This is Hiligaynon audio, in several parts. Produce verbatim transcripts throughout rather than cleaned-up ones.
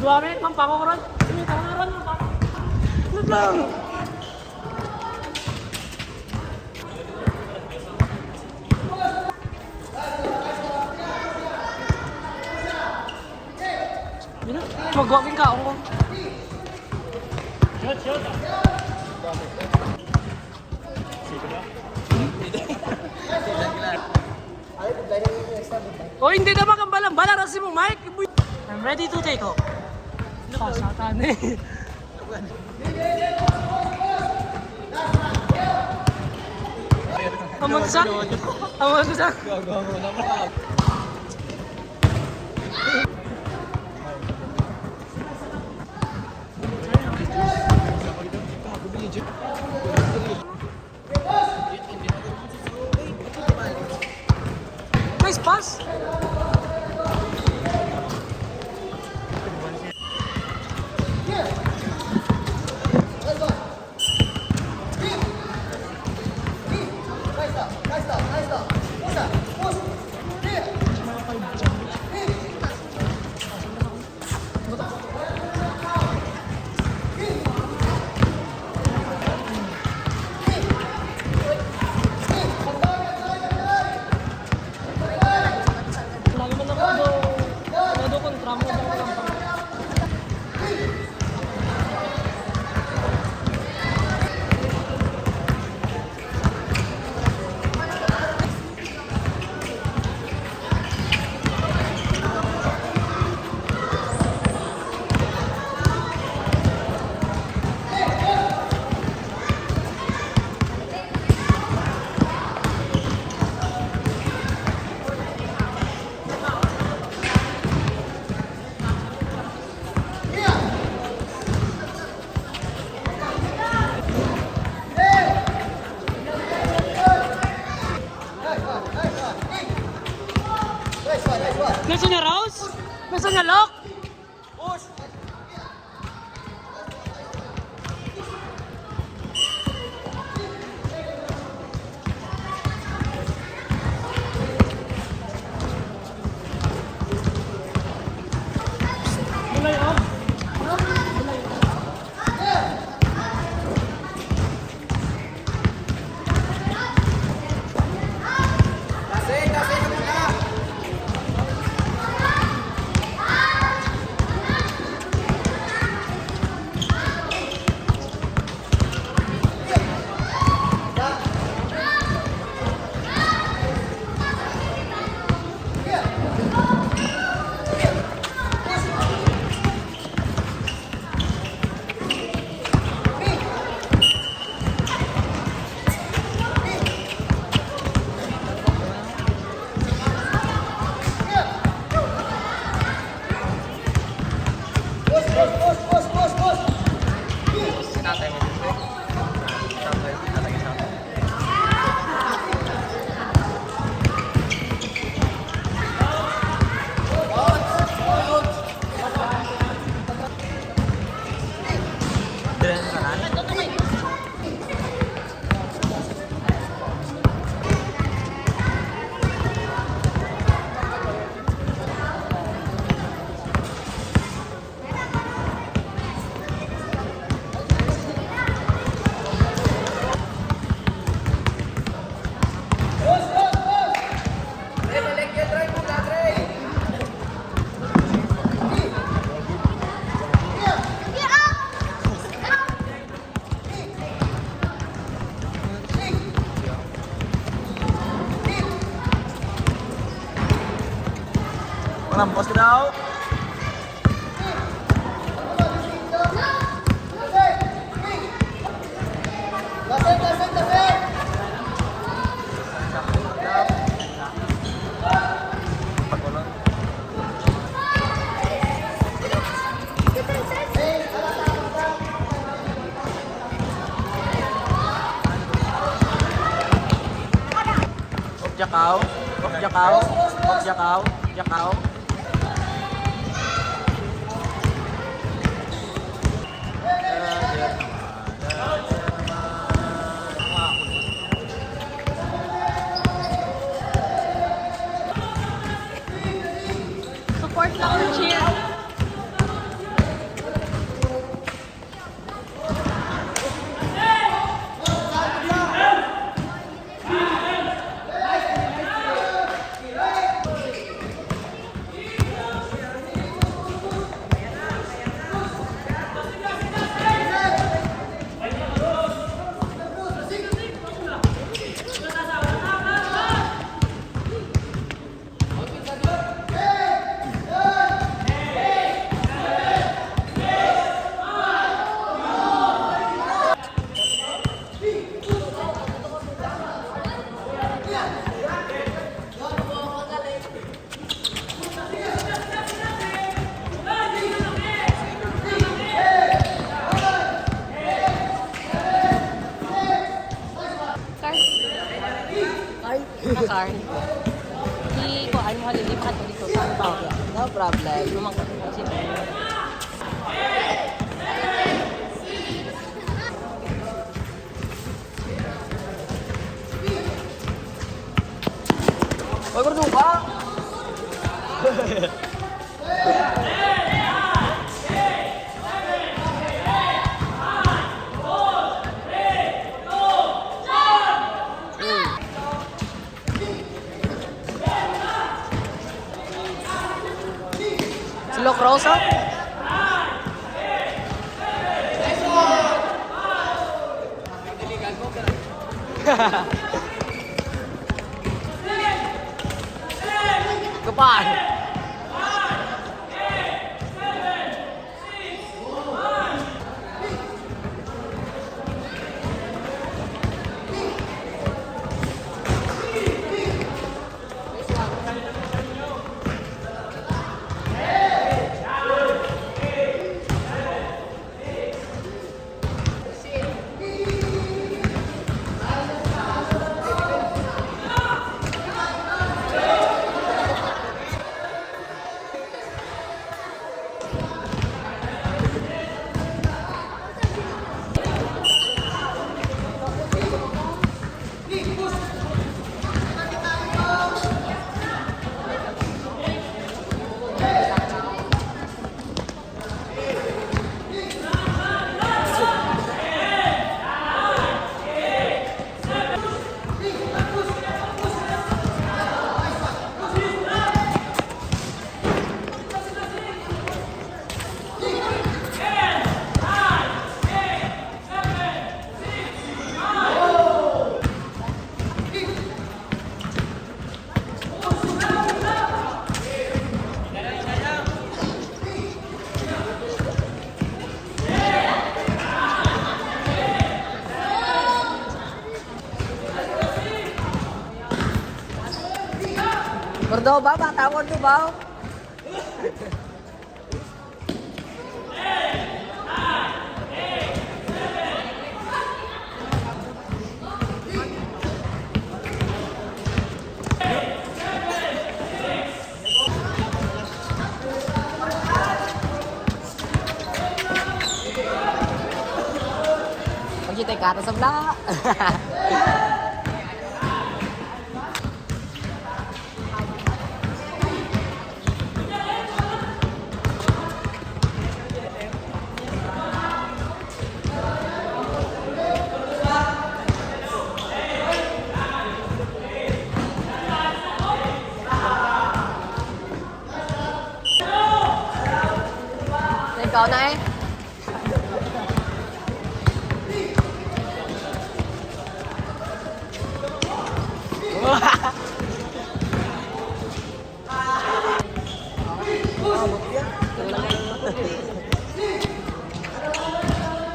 Dami, mampangong ron. Sige, tama na ron, mampangong. Ano lang? Yun na, magwaging kaong ko. O, hindi na makambala-bala ra si mo, Mike. I'm ready to take off. Pasatan eh. Amo sa? Amo sa? Nice pass. Lagi man ako do, ano do, kontra mo. Nasa na, Rose? Nasa na, Lok? Manampos ka daw. Of Jakaw, of Jakaw, of Jakaw, Jakaw. Support lang ang cheer. Nakar. Di ko, ano, halili, makadto dito sa bawal. Okay, no problem. Lumang ko. Sige. Oy, Cordova! Si Lok Rosa? Kapal. Cordova, bata mo, Cordova. Pag kita kata sa bla. Ikaw na eh.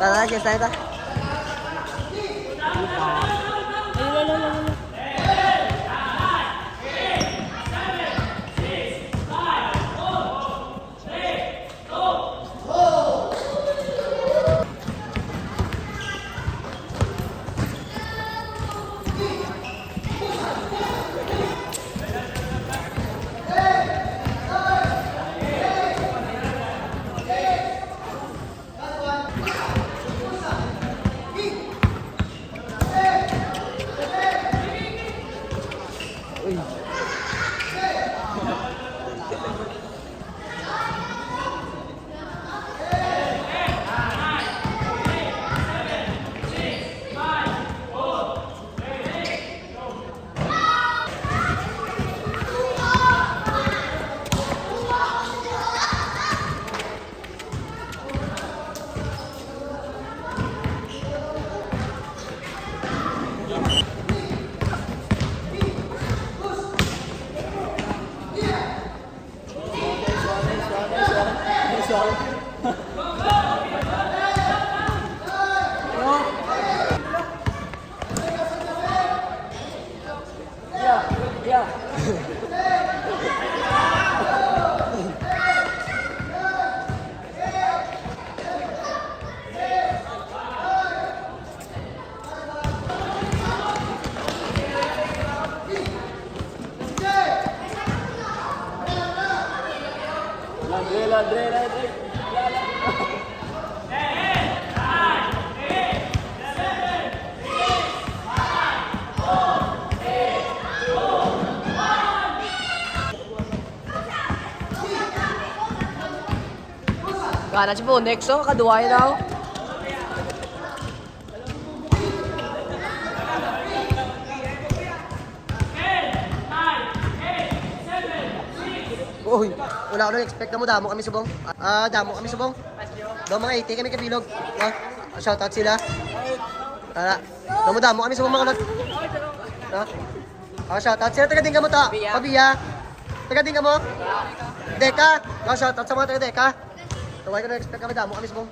Tara, cheers tayo, ta. Ayun, ayun, ayun, ayun. Gana si Bonex, oh, kaduway daw. Uy, wala ko nag-expect na mo damo kami subong. Ah, damo kami subong. Daw mga eighty kami kabilog. Ha? Shoutout sila. Tara. Daw mo damo kami subong, mga kulot. Ha? Ah, shoutout sila, taga din kamo ta. Pabia. Taga din kamo? Deka. Ah, shoutout sa mga taga Deka. Tawag ko nag-expect kami damo kami subong.